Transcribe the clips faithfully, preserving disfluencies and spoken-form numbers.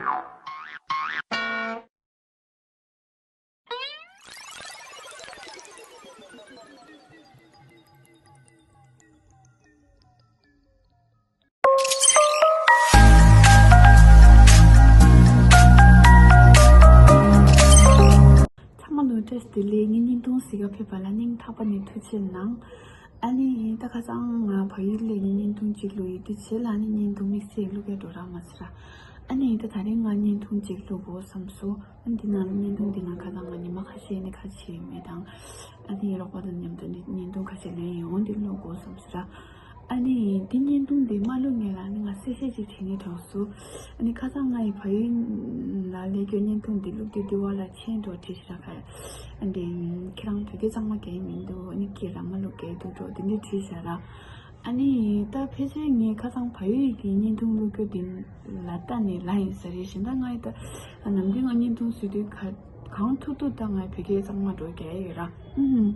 ཚང་མ་ལ་བཀྲ་ཤིས་བདེ་ལེགས། ངའི་བརྙན་ཐུང་གཟིགས་ག་ཕེབས་པ་ལ་སྙིང་ཐག་པ་ནས་ཐུགས་རྗེ་ཆེ་གནང་། ཨ་ནི་ད་ཁ་སང་ང་བལ་ཡུལ་ལ་ངའི་བརྙན་ཐུང་གཅིག་བླུགས་ཡོད་དུས་བྱས་ལ་ཨ་ནི་བརྙན་ཐུང་དམིགས་བསལ་བླུགས་ཡ་འགྲོ་རག་མ་སོང་ར། ཨ་ནི་ད་དེ་རིང་ང་བརྙན་ཐུང་གཅིག་བླུགས་དགོས་བསམ་སོང་། ཨ་ནི་འདི་ནང་ལ་བརྙན་ཐུང་འདི་ནང་ཁ་སང་ང་ཉི་མ་ཁ་ཤས་ནས་ཁ་ཕྱེ་ཡོད་མེད་དང་། ཨ་ནི་རོགས་པ་དང་མཉམ་དུ་ནི་བརྙན་ཐུང་ཁ་ཤས་ལེན་ཡོང་འདི་བླུགས་དགོས་བསམ་སོང་ར། ཨ་ནི་འདི་བརྙན་ཐུང་འདི་མ་བླུགས་སྔོན་ལ་ཨ་ནི་ང་གསལ་བཤད་ཅིག་བྱེད་སྙིང་འདོད་སོང་། ཨ་ནི་ཁ་སང་ང་ཡི་བལ་ཡུལ་ལ་སླེབས་རྒྱུ་བརྙན་ཐུང་འདི་བླུགས་དུས་འདི་བ་ལ་ཆེན་འགྲོ་བྲིས་ཤག་ཁ། ཨ་འདི་ཁྱེད་རང་བོད་སྐད་གཙང་མ་རྒྱག་གི་མི་འདུག་ཨ་ནི་སྐད་ར་མ་ལུག་རྒྱག་གི་འདུག་འགྲོ་འདི་འདྲ་བྲིས་ཤག་ར། ཨ་ནི་ད་ཕལ་ཆེར་ངས་ཁ་སང་བལ་ཡུལ་གྱི་བརྙན་ཐུང་བླུགས་རྒྱུ་འདི་ལ་ལྟ་ནས་ལ་ཡིན་ས་རེད། གཞན་དག་ང་ཡི་ད་ནམ་རྒྱུན་ང་བརྙན་ཐུང་བཟོ་དུས་ག་གང་ཐུབ་ཐུབ་ད་ང་བོད་སྐད་གཙང་མ་འགྲོ་རྒྱག་ཡི་ཡོད་ར། ཨུམ།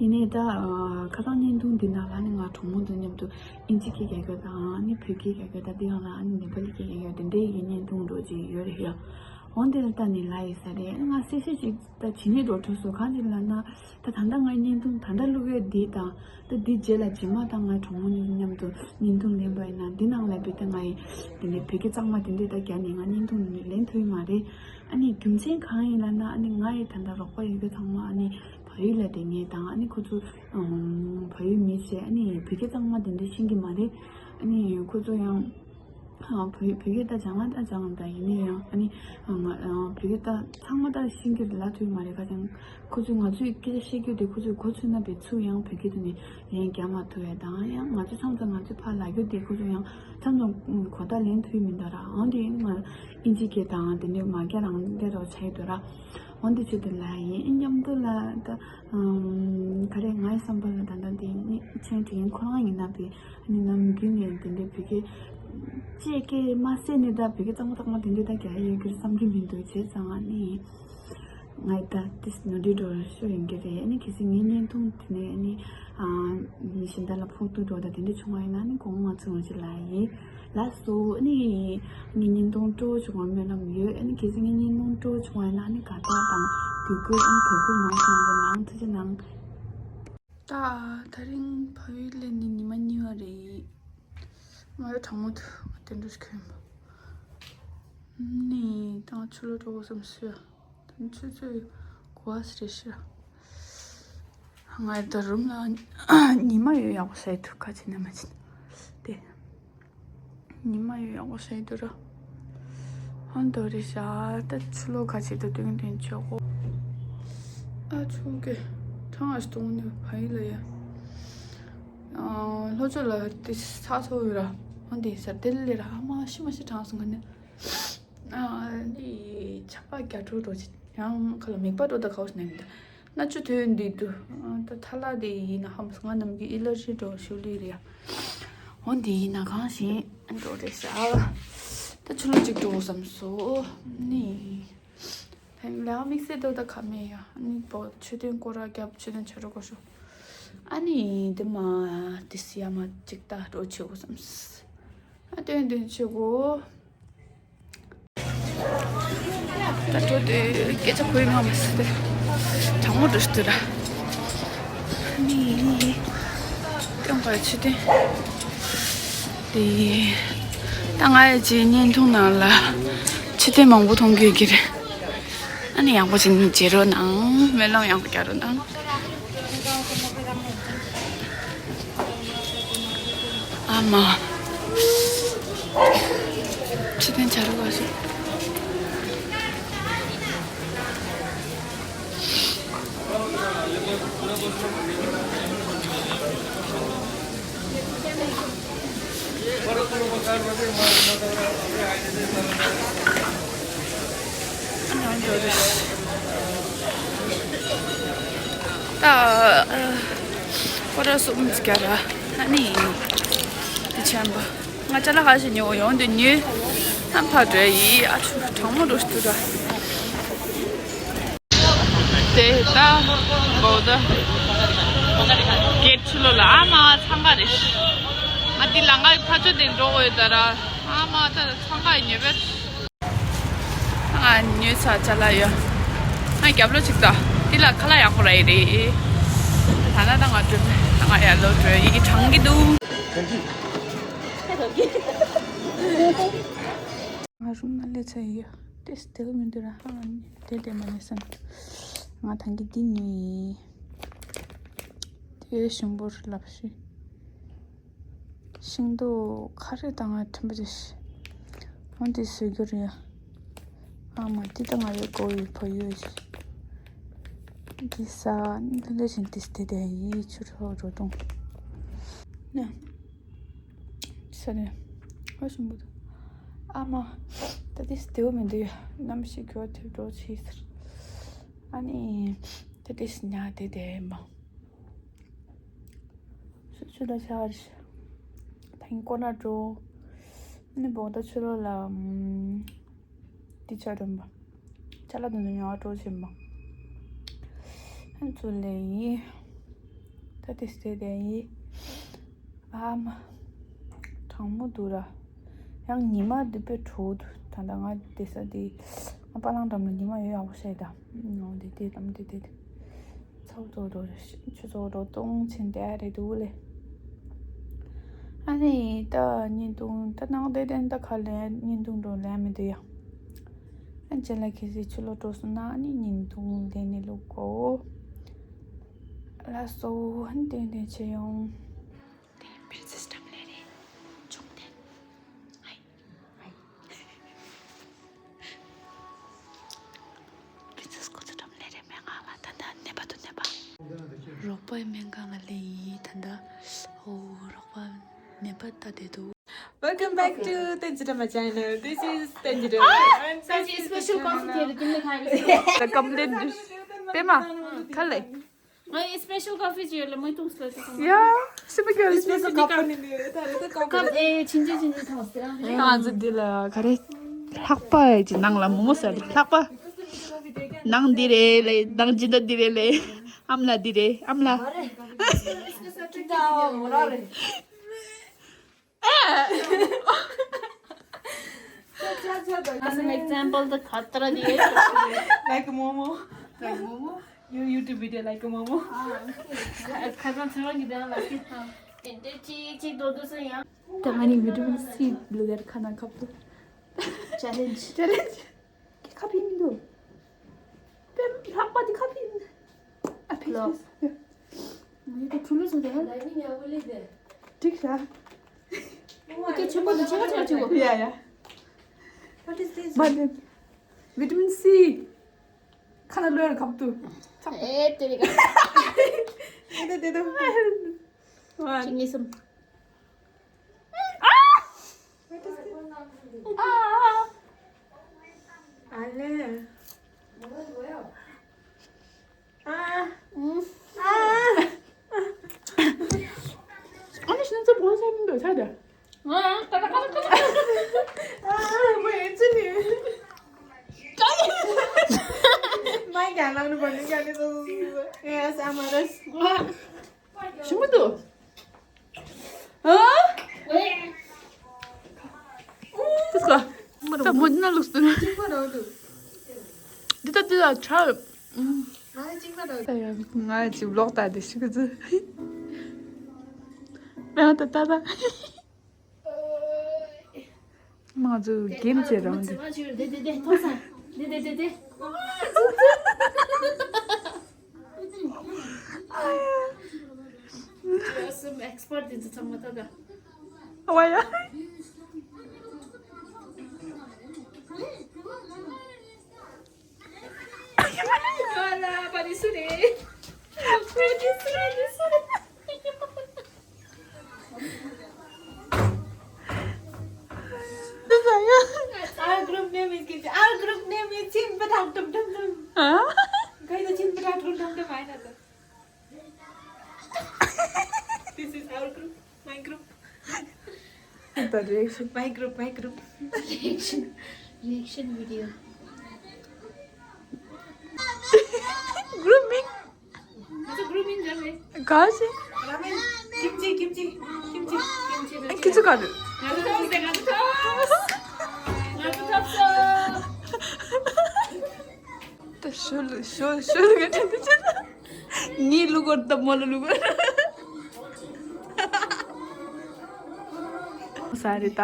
ཡིན་ནའི་ད་ཨ་ཁ་སང་བརྙན་ཐུང་འདི་ནང་ལ་ནི་ང་གྲོགས་མོ་དང་མཉམ་དུ་ཨིན་ཇི་སྐད་རྒྱག་རྒྱུ་དང་ཨ་ནི་བོད་སྐད་རྒྱག་རྒྱུ་དང་དེ་ཡང་ལ་ཨ་ནི་ནེ་པ་ལི་སྐད་རྒྱག་རྒྱུ་དེ་འདྲའི་ཡི་བརྙན་ཐུང་འགྲོ་ཅིག་ཡོད་རེད་ཡ། འོན་ཏེ་ལ་ལྟ་ནི་ལ་ཡི་ས་རེད། ང་གསལ་བཤད་ཅིག་ད་བྱེད་ནི་འགྲོ་ཐུབ་སོང་གང་ཅི་ལབ་ན། ད་ད་ལྟ་ང་བརྙན་ཐུང་ད་ལྟ་བླུག་ཡས་འདི་དང་ད་འདི་རྗེས་ལ་རྗེས་མ་ད་ང་གྲོགས་མོ་གཉིས་མཉམ་དུ་བརྙན་ཐུང་ལེན་པ་ཡིན་ན་འདི་ནང་ལ་བི་ད་ང་ཡི་དེ་འདྲའི་བོད་སྐད་གཙང་མ་དེ་འདྲས་ད་རྒྱ་ནས་ང་བརྙན་ཐུང་ལེན་ཐུབ་ཡི་མ་རེད། ཨ་ནི་རྒྱུ་མཚན་གང་ཡིན་ལབ་ན་ཨ་ནི་ང་ཡི་ད་ལྟ་རོགས་པ་ཡོད་རྒྱུ་ཚང་མ་ཨ་ནི་བལ་ཡུལ་ལ་བསྡད་མཁན་དང་ཨ་ནི་ཁོ་ཚོ་ཨམ་བལ་ཡུལ་མི་བྱས་ཨ་ནི་བོད་སྐད་གཙང་མ་དེ་འདྲ་ཤེས་ཀྱི་མ་རེད། ཨ་ནི་ཁོ་ཚོ་ཡང་ཨ་བོད་བོད་སྐད་ད་སྦྱང་ང་ད་སྦྱང་ད་ཡིན་ནའི་ཡང་ཨ་ནི་ང་ཨ་བོད་སྐད་ད་ཚང་མ་ད་ཤེས་ཀྱི་ལབ་ཐུབ་ཡི་མ་རེད། ཁ་སང་ཁོ་ཚོས་ང་ཚོའི་སྐད་ཆ་བཤད་རྒྱུ་དེ་ཁོ་ཚོས་གོ་ཚོད་ན་བས་ཚུར་ཡང་བོད་སྐད་དུ་ནས་ལན་རྒྱག་མ་ཐུབ་ཡ་དང་ཡང་ང་ཚོ་མཚམས་མཚམས་ང་ཚོས་ཕར་ལབ་རྒྱུ་དེ་ཁོ་ཚོས་ཡང་མཚམས་མཚམས་གོ་བརྡ་ལེན་ཐུབ་ཡི་མི་འདུག་ར། འོན་ཏེ་ང་ཨིན་ཇི་སྐད་དང་དེ་འདྲའི་མ་རྒྱ་རང་སྐད་རོགས་བྱས་ཡོད་དུས་ར། འོན་ཏེ་ཆེད་དུ་ལ་ཡིན་མཉམ་དུ་ལ་ད་ག་རེ་ངའི་བསམ་པ་ལ་ད་ལྟ་འདི་ནི་ཆེན་དྲི་ཡིན་ཁོ་རང་ཡིན་ན་བས་ཨ་ནི་ནམ་རྒྱུན་ནས་དེ་འདྲའི་བོད་སྐད་ཅེས་སྐད་མ་གསལ་ནས་ད་བོད་སྐད་གཙང་མ་གཙང་མ་དེ་འདྲའི་ད་རྒྱག་ཡོད་རྒྱུར་བསམ་གྱི་མི་འདུག་བྱས་ཙང་ཨ་ནི་ངའི་ད་ཏིས་ནོ་འདི་འགྲོ་ཤོར་ཡིན་གྱི་རེད། ཨ་ནི་གལ་སྲིད་ངའི་བརྙན་ཐུང་དེ་ནས་ཨ་ནི་ཨ་མི་གཞན་དག་ལ་ཕོག་ཐུག་འགྲོ་ད་དེ་འདྲ་བྱུང་བ་ཡིན་ན་ཨ་ནི་དགོངས་པ་མ་ཚོམ་རོགས་བྱེད་ལ་ཡིན། ལགས་སོ། ཨ་ནི་ངའི་བརྙན་ཐུང་སྤྲོ་བོ་བྱུང་བར་སྨོན་ལམ་ཡོད། ཨ་ནི་གལ་སྲིད་ངའི་བརྙན་ཐུང་སྤྲོ་བོ་བྱུང་བ་ཡིན་ན་ཨ་ནི་དགའ་རྟགས་དང་གུས་བཀུར་ཨ་ནི་གུས་བཀུར་མང་ཙམ་གནང་རོགས་གནང་། ཐུགས་རྗེ་གནང་། ད་དེ་རིང་བལ་ཡུལ་སླེབས་ནས་ཉི་མ་གཉིས་པ་རེད། མ་ཡོ་གྲང་མོ་འདུག་དེ་འདྲ་ཞིག་གྱོན་པ། ནི་ད་ང་ཆུ་ལོག་འགྲོ་དགོས་བསམ་སོང་། ད་ཆུ་ཚོད་དགུ་པ་ཙམ་རེད་ཤག་ང་ད་རུམ་ལ་ཉི་མ་ཡོད་ཡག་པོ་ཟ་ཡི་འདུག་ཁ་ཕྱེ་ནས་མ་ཕྱིན་ཏེ། ཉི་མ་ཡོད་ཡག་པོ་ཟ་ཡི་འདུག་ར། ཧོན་དོ་རེད་ཤག་ད་ཆུ་ལོག་ཁ་ཕྱེ་དུ་ཏུང་ཏུང་བྱེད་གོ་ཨ་ཆུ་གེ་གྲང་ཨ་སྟོང་ནི་ཕ་ཡི་ལ་ཡ། ལྷོ་ཕྱོགས་ལ་དེ་ས་ཚོ་ཡོད་ར། ཧོན་དེ་ས་དེ་ལས་ར་ཧ་མ་ཤི་མ་ཤི་གྲང་སོང་ང་ནི། ཨ་ནི་ཆར་པ་རྒྱག་འགྲོ་འགྲོ་ཅིག་ཡང་ཁ་ལ་མིག་པ་འགྲོ་ད་གའོ་ཞིག་ནས་མི་འདུག་སྣ་ཆུ་དོན་འདི་འདུག་ད་ཐ་ལ་དེ་ཡིན་ན་ཧམ་སོང་ང་ནམ་གི་ཨི་ལ་རི་འགྲོ་ཤུ་ལི་རེད་ཡ། འོ་འདི་ཡིན་ན་གང་ཞིག་འགྲོ་རེད་ཤག་ད་ཆུ་ལོག་ཅིག་འགྲོ་བསམ་སོང་ནི། ཕན་ལ་དམིགས་བསལ་དོ་ད་ཁ་མེད་ཡ། ཨ་ནི་པོ་མཆོད་རྟེན་སྐོར་ར་རྒྱབ་མཆོད་རྟེན་བྱ་རོག་གོ་ཤོ། ཨ་ནི་འདི་མ་དེ་སི་ཡ་མ་ཅིག་ད་འགྲོ་ཆེ་གོ་བསམ། ཨ་དོན་དོན་ཆེ་གོ་ད་འགྲོ་དུས་སྐད་ཆ་གོ་ཡི་མ་མ་སི་ཏེ། གྲང་མོ་འགྲོ་ཤི་ཏུ་ར། ནི་སྟོན་པ་ཆུ་སྟོན། དེ་ད་ང་ཡི་ཅི་བརྙན་ཐུང་ནང་ལ་ཆུ་སྟོན་མང་པོ་མཐོང་རྒྱུ་ཡོད་ཀྱི་རེད། ཨ་ནི་ཡག་པོ་བྱས་ནས་མཇལ་རོགས་གནང་། སྨོན་ལམ་ཡག་པོ་རྒྱག་རོགས་གནང་། ཨ་མ། ཆུ་སྟོན་བྱ་རོག་ག་ཞིག་ད་ཨ་སྐོར་ར་གསུམ་བརྒྱབ་ར་ཨ་ནི་དེ་ཆེན་པོ། ང་ཅ་ལག་ཁ་ཤས་ཉོ་ཡོང་དུས་ཉོས་ན་ཕར་འགྲོ་ཡི། ཨ་ཆུ་གྲང་མོ་འགྲོ་ཤི་འདུག་ར། དེ་ད་འགོ་ད་གེ་ཆུ་ལོ་ལ་ཨ་མ་འཚང་ཁ་རེད། ང་འདི་ལ་ང་ཕ་ཆོ་དེ་འགྲོ་འོས་ད་ར། ཨ་མ་ད་འཚང་ཁ་ཉོས་པས། ཨ་ཉོས་ཚར་ཅ་ལག་ཡོད། ཨ་རྒྱབ་ལོགས་གཅིག་ད། འདི་ལ་ཁ་ལག་ཡག་པོ་རག་གི་རེད། ད་ལྟ་ད་ང་འགྲོ། ང་ཡར་ལོག་འགྲོ་ཡི་གྲང་གི་འདུག་ང་རུམ་ན་སླེབས་ཚར་ཡོད། དེ་སྟེར་མི་འདུག་ར། ཨ་ནི་དེ་དེ་མ་ནས་སམ། ང་ཐང་གི་འདི་ཉོས་ཡིན། དེ་ཞིམ་པོ་རེད་ལབ་ཤི། ཤིང་ཏོག་ཁ་རེ་དང་ང་ཁྲིམས་པ་ཅིག་ཤི། འོན་ཏེ་བཟོས་རྒྱུ་རེད། ཨ་མ་འདི་ད་ང་རེ་གོ་ཡི་ཕ་ཡོད་ཤི། འདི་ས་འདི་ལས་བཞིན་ཏིས་དེ་དེ་ཡི་ཆུ་རོ་རོ་དུང་། ན། ས་རེད། ཨ་ཞིམ་པོ་འདུག་ཨ་མ། ད་ཏིས་དེའུ་མི་འདུག་ཡ། གནམ་གཤིས་གོ་དེ་འགྲོ་ཆེ་ཟེར། ཨ་ནི། ད་ཏིས་ཉ་དེ་དེ་མ། ཆུ་ཆུ་ལ་ཤར། ཐེངས་ཀོ་ན་འགྲོ། ནི་བོག་ད་ཆུ་ལོ་ལ། ཏི་ཆ་རིམ་པ། ཅ་ལག་དུ་ནི་ཉོ་བ་འགྲོ་བཞིན་པ། ཧན་ཚུ་ལེ་ཡི། ད་ཏི་སྟེ་དེ་ཡི། ཨ་མ། གྲང་མོ་འདུག་ར། ཡང་ཉི་མ་འདི་པའི་དྲོ་འདུག་ད་ལྟ་ང་དེ་ས་དེ། ང་པ་ལང་འགྲམ་ལ་ཉི་མ་ཡོད་ཡག་པོ་ཤེས་ད། ཨོ་དེ་དེ་དམ་དེ་དེ་དེ། ཚ་བོ་ཚོ་འགྲོ་རེ་ཆུ་ཚོ་འགྲོ་གཏོང་ཆེན་དེ་རེ་འདུག་ལེ། ཨ་ནི་ད་བརྙན་ཐུང་ད་ནང་དེ་དེ་ད་ཁ་ལེ་བརྙན་ཐུང་འགྲོ་ལེ་མི་འདུག་ཡ། ཨ་ཅེ་ལ་ཁེ་སི་ཆུ་ལོ་འགྲོ་སོང་ན་ཨ་ནི་བརྙན་ཐུང་དེ་ནི་ལུག་གོ། ལ་སོ་ཨ་ནི་དེ་དེ་ཆེ་ཡོང་། དེ་བིལ་སི་སི་ཊམ་ལེ་རེ་ཆུང་དེ། ཧའི། ཧའི། ཁྱེད་ཚོས་ཁོ་ཚོ་འགྲམ་ལས་རེ་མེད་ང་ལ་ད་ལྟ་ནད་པ་དུ་ནད་པ། རོགས་པའི་སྨན་ཁང་ལ་སླེབས་ཡིན་ད་ལྟ། ཨོ་རོགས་པ་ནད་པ་ལྟ་བསྡད་འདུག Welcome back to Tenjidama channel. This is Tenjidama. And this is special coffee. The complaint. པད་མ། ག་ལེ། ང་ཡི་སི་པེ་ཤལ་ཀོ་ཕི་ཅིག་ཡོད་ལ་མོས་ཐུག་སླ་ཅིག་ཡ། སི་པེ་ཤལ་ཀོ་ཕི། ཀབ་ཨེ་ཕྱིན་ཅི་ཕྱིན་ཅི་ཐོག་སྟེ་རང་རེད། ང་ཚོ་འདི་ལ་ག་རེ། ལྷག་པ་ཅིག་ནང་ལ་མོ་མོ་ཟ་རེད་ལྷག་པ། ནང་འདི་རེད་ལེ་ནང་ཇི་འདྲ་འདི་རེད་ལེ། ཨམ་ལ་འདི་རེད་ཨམ་ལ། As an example, the khatra diye. Like Momo. Like Momo. You YouTube video like Momo. Ah, okay. Khatra chhara ki dana like. Ente chi chi do do sa ya. Tangani vitamin C blue khana khap. Challenge. Challenge. Ki khap yin do. Pem hak pa di khap yin. ཨ་ཕི་ལོ། ཕིས་ཕིས། ངས་ད་ཁྲུ་ལུ་སོང་དེ། འགྲིག་ཤག་ཁྱེད་ཆེན་པོ་དང་ཆེ་བ་ཆེ་བ་ཆེ་བ། ཡ་ཡ། What is this? མ་ནི། བི་ཏ་མིན་སི། ཁ་ན་ལོས་ཁབ་ཏུ། ཨེ་དེ་རིག་ག་དེ་དེ་དེ། ཅི་ངེས་སམ། What is this? ཨ་ལེ། ཨ། ཨ་ནི་ཤིན་ཙི་བོ་ས་མི་འདུག་ཆ་དེ། ཨ་ཀ་ཀ་ཀ་ཀ་ཀ། ཨ་མོ་ཨེ་ཅི་ནི། མ་ག་ལ་ནི་བ་ནི་ག་ནི་སོ་སོ་སོ། ཨེ་ཨ་ས་མ་ར་སི། ཞིམ་པོ་འདུག་ཨ། ཏུ་ཀ་ད་མོ་ན་ལུགས་སུ། འདི་ད་འདི་ད་ཆ། ང་ཅིག་ལོག་ལྟ་དེ་ཤི་གི་ཙི། མེ་ད་ད་ད། ང་ཚོ་གེམ་བྱེད་རང་དེ། དེ་དེ་དེ་ཐོག་ས། དེ་དེ་དེ་དེ། ཨེག་སི་པར་དེ་ཚོ་ཚང་མ་ད་ད། ཨ་ཡ། ཡ་ལ་པ་རི་སུ་རེད། པ་རི་སུ་རེད། Our group name is Kimchi. Our group name is Chin Padak Dum Dum Dum. Huh? Guys, the Chin Padak Dum Dum Dum. I know that. This is our group. My group. The reaction. My group. My group. Reaction. Reaction video. Grooming. It's a grooming, Jami. Guys. Kimchi, kimchi, kimchi, kimchi. Kimchi. Kimchi. ང་ཚོ་ཐོབ་སོང་། ང་ཚོ་ཐོབ་སོང་། ཤོ་ལུ་ཤོ་ཤོ་ལུ་ག་དྲན་དུ་ཆེ་ན། ངའི་ལུ་གོར་ཏབ་མོ་ལ་ལུ་གོར། ས་རེད་ད།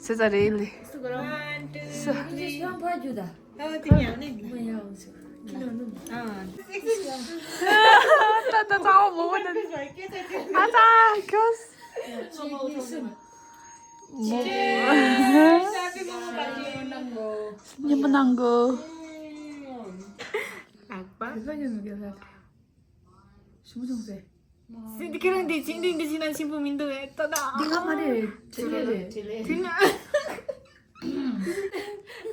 སེ་ས་རེད་ལེ། སུ་ག་རང་། སུ། ཁྱེད་ཚོ་ཤི་ཡང་ཕར་རྒྱུ་ད། ཨ་དེ་ཉང་ནས། མ་ཡང་ཟེར། ཁྱི་ལ་ནུ། ཨ། ད་ད་ཚ་བོ་མོ་བོ་ད། ཨ་ཙ་ཁྱོད། ཆེ་ཁྱི་སུ། མོ། ཉི་མ་ནང་གོ། ཨག་པ། ཞུ་མོ་ཅུང་ཟེར། སྲིད་ཁྱེད་རང་འདི་ཆིང་འདི་འདི་ཆིང་ན་ཆིང་པོ་མི་འདུག་ཨེ་ཏོ་ད། འདི་ང་མ་རེད། དྲི་ལེ་རེད། དྲི་ལེ། དྲི་ན།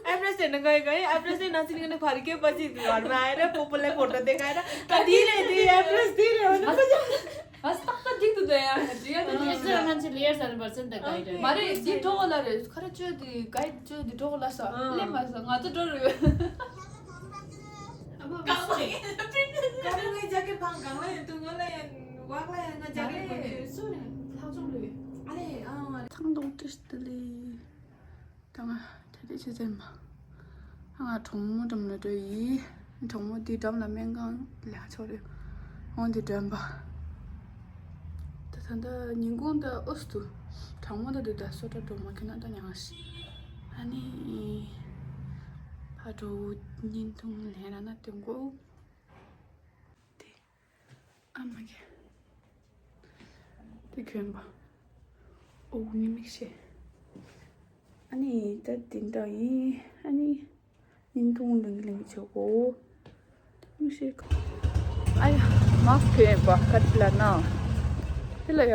ཨེ་པྲེ་སི་ན་ག་ག་ཨེ་པྲེ་སི་ན་ཆིང་ནི་ཕར་གེ་པ་ཅི་དུ་བར་མ་ཨེ་ར་པོ་པོ་ལེ་ཕོ་ཊོ་དེ་ག་ཨེ་ར་ད་འདི་རེད་འདི་ཨེ་པྲེ་སི་འདི་རེད་འོ་ན་པ་ཅི། ཨ་སྟག་ཏ་འགྲིག་ཏུ་ད་ཡ་འགྲིག་ཡ་ད་འགྲིག་ཡ། ང་ཚོ་ལེ་ཡར་ཟ་ནི་བར་སེམས་ད་ག་ཨེ་ར། མ་རེད་འདི་གྲོགས་ལ་རེད་ཁ་ར་ཅོ་འདི་ག་ཨེ་ཅོ་འདི་གྲོགས་ལ་ས་ལེ་མ་ས་ང་ཚོ་འགྲོ་རེད། གང་ལ་ཡང་ཏུ་ང་ལ་ཡང་བག་ལ་ཡང་ང་རྒྱ་གར་གོ་ནས་སུ་རེད། ལྷག་ཆུང་རེད། ཨ་རེ་ཨ་མ་རེད། ཚང་དུང་ཏིས་ཏི་ལི། ད་ང་ད་དེ་ཆེ་ཚན་མ། ཨ་ང་གྲོགས་མོ་འགྲམ་ལ་འགྲོ་ཡི། གྲོགས་མོ་དེ་འགྲམ་ལ་སྨན་ཁང་ལ་ཆོག་རེད། འོང་དེ་འགྲམ་པ། ད་ད་ད་ཉིན་གུང་ད་ཨོས་དུ། གྲོགས་མོ་ད་དུ་ད་སོ་ཏྲ་འགྲོ་མ་ཁེ་ན་ད་ཉང་ཤི། ཨ་ནི། ཕ་གྲོ་བོ་བརྙན་ཐུང་ལེན་ར་ན་དེ་མགོ། དེ། ཨ་མ་གི། དེ་གྱོན་པ། ཨོ་ངའི་མིག་ཤེས། ཨ་ནི་ད་དེ་འདྲ་ཡིན། ཨ་ནི། བརྙན་ཐུང་ལིང་ལིང་བྱེད་གོ། མིག་ཤེས། ཨ་ཡ། མཱ་སི་ཁི་གྱོན་པ་ག་ཅི་ལ་ན། དེ་ལ་ཡ།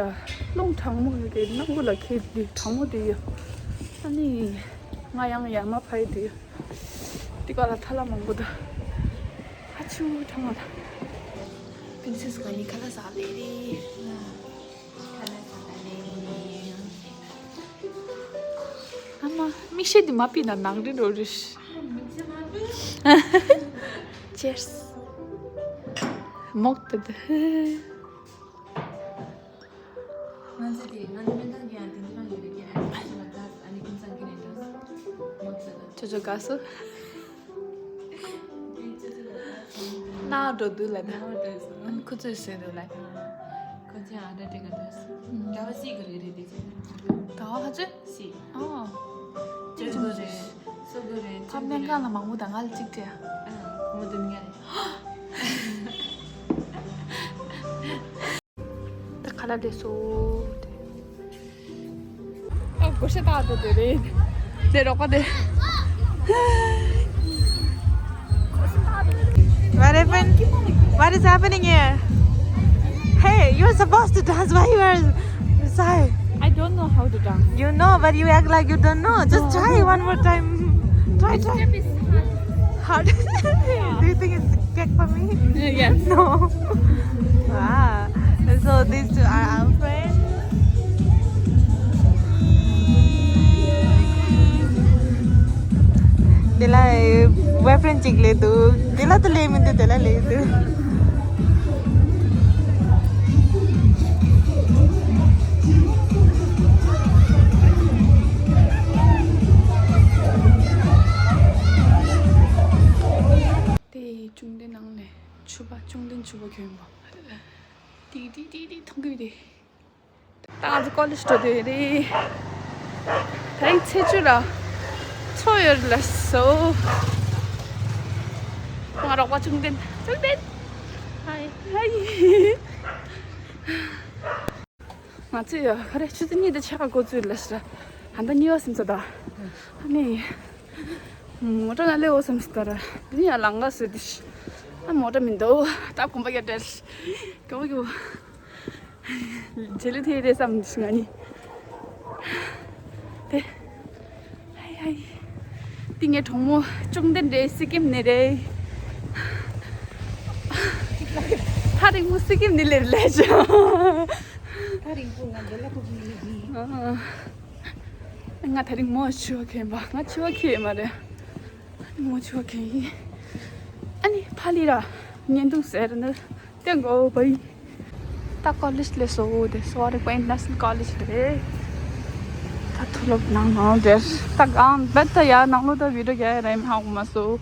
རླུང་གྲང་མོ་ཡོད་དེ་སྣ་ཁུག་ལ་ཁེལ་དེ་གྲང་མོ་དེ་ཡོད། ཨ་ནི། ང་ཡང་ཡར་མར་ཕ་ཡི་དེ། དེ་ག་ལ་ཐ་ལ་མང་པོ་ད། ཨ་ཆུ་གྲང་མོ་ད། པིན་སེ་སི་ག་ནི་ཁ་ལག་ཟ་ལེ་རེད། ཨ་མ་མིག་ཤེལ་འདི་མ་ཕུད་ན་ནང་རི་རོ་རི། Cheers། མོག་ཏུ་དུ། ང་ཚོ་དེ་ང་ཚོ་སྨན་ཁང་གི་ཡང་དེ་འདྲ་ཡོད་རེད་ཀྱི་ཨ་ནི་ཁྱོད་ཚོ་དགའ་ས་ཨ་ནི་ཁྱིམ་ཚང་གི་རེད་འདྲ། མོག་ཏུ་དུ། ཁྱོད་ཚོ་དགའ་སོ། ན་འགྲོ་དུས་ལ་ན། ཁོ་ཚོས་ཟེར་འདུག་ལ། ཁོ་ཚོས་ཨ་འདྲ་དྲན་ག་འདུག་ཟླ་བ་གཅིག་གི་རེད་རེད་དེ་ཚོ། ཟླ་བ་ཧ་ཅང་གཅིག་ཨོ། ཅོ་ཅོ་རེད། སོ་གོ་རེད། ཕ་སྨན་ཁང་ལ་མང་པོ་དང་ང་ལ་གཅིག་སྤྲད། ཨ་ཁོ་མོ་དུ་ནི་ཡ་རེད། ད་ཁ་ལག་ལས་སོ། ཨ་གོ་ཤ་ཏག་ཏག་དེ་རེད། དེ་རོགས་པ་དེ། What happened? What is happening here? Hey, you're supposed to dance. Why you are shy? I don't know how to dance. You know, but you act like you don't know. Just try one more time. Try, try. Step is hard. Hard. Do you think it's cake for me? Yes. No. Wow. So these two are our friends. དེ་ལ་boyfriend གཅིག་སླེབས་འདུག་དེ་ལ་དུ་སླེབས་མི་འདུག་དེ་ལ་སླེབས་འདུག་དེ་བཅོམ་ལྡན་ནང་ནས་ཕྱུ་པ་བཅོམ་ལྡན་ཕྱུ་པ་གྱོན་པ། ཏིག་ཏིག་ཏིག་ཏིག་མཐོང་གི་ཡོད་རེད། ད་ང་ཚོ་ཀོ་ལེཇ་འགྲོ་འདོད་རེད། ད་རིང་ཚེས་བཅུ་ལ་ཚོགས་ཡོད་རེད་ལ་སོ། ང་རོགས་པ་བཅོམ་ལྡན་བཅོམ་ལྡན། ཧའི་ཧའི། ང་ཚོས་ཡ་ག་རེ་ཆུ་ཚོད་གཉིས་དང་ཕྱེད་ཀ་འགོ་བཙུགས་ལ་ཤི་ར། ཧ་ད་གཉིས་པ་སེམས་ས་ད། ཨ་ནི། མོ་ཊ་ནང་སླེབས་འོ་སེམས་ས་ད་ར། འདི་ནི་ཡང་ལང་ག་སོད་དི་ཤི། ཨ་མོ་ཊ་མི་འདུག་ད་གོམ་པ་རྒྱབ་བྲལ། གོ་གོ། རྗེས་ལུས་དེ་རེད་བསམ་ང་ནི། དེ། ཧའི་ཧའི། འདི་ངའི་གྲོགས་མོ་བཅོམ་ལྡན་རེད་སི་ཀིམ་ནས་རེད། ཐག་རིང་མོ་སི་ཀིམ་ནས་སླེབས་ལས་བྱུང་། ཐག་རིང་པོ་ང་འདི་ལ་ཐུག་ནས་ཡིན། ང་ད་རིང་མོ་ཕྱུ་པ་གྱོན་པ་ང་ཕྱུ་པ་གྱོན་མ་རེད། མོ་ཕྱུ་པ་གྱོན་ཡིན། ཨ་ནི་ཕ་ལི་ར་བརྙན་ཐུང་ཟེར་ནི། ཏེ་མགོ་བོ་བའི། ད་ཀོ་ལེཇ་སླེབས་སོ་དེ་སོ་རི་པ་ཨིན་ཊར་ནེ་ཤ་ནལ་ཀོ་ལེཇ་རེད། ད་མཐོ་སློབ་ནང་ནང་རེད། ད་གང་བེད་ད་ཡ་ནང་ལོ་ད་བི་ཌིའོ་རྒྱག་ཡ་རེད་མ་ཧ་གོ་མ་སོ།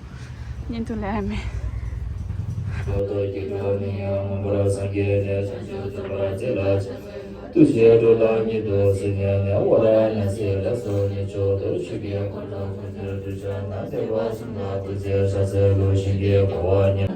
བརྙན་ཐུང་ལས་མེད། ཏུ་ཞེ་འགྲོ་ལ་ཉིད་དུ་སྲིད་ནས་ནས་འོ་ར་ན་སེ་ར་སོ་ཉི་ཆོ་དུ་ཆུ་གེ་ཁོ་ཏོ་ཁོ་ཏོ་དུ་ཆ་ན་དེ་བ་སུ་ན་དུ་ཟེ་ཤ་ཟེ་ལུ་ཤིང་གེ་གོ་བ་ཉི།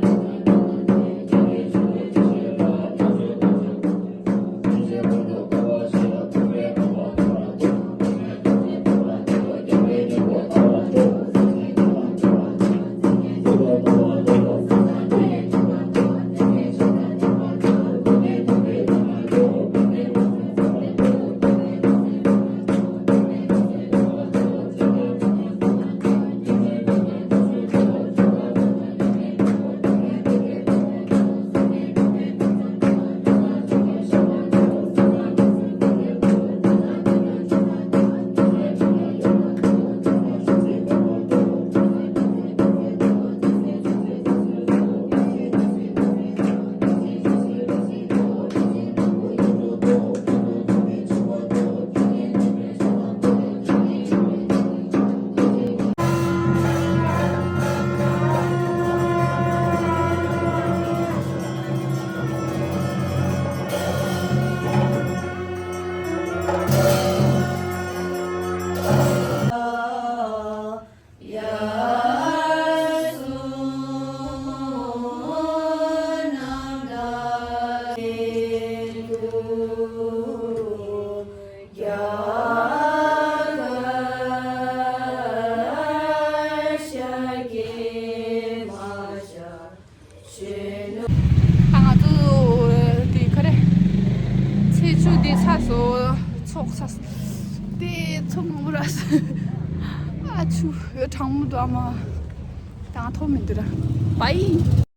ད་ང་ཚོ་དེ་ག་རེ། ཚེས་བཅུ་དེ་ཚར་སོང་། ཚོགས་ཚར་སོང་། དེ་ཚོགས་མང་པོ་རག་སོང་། ཨ་ཆུ་གྲང་མོ་འདུག་ཨ་མ། ད་ང་ཐོག་མི་འདུག་ར། བའི།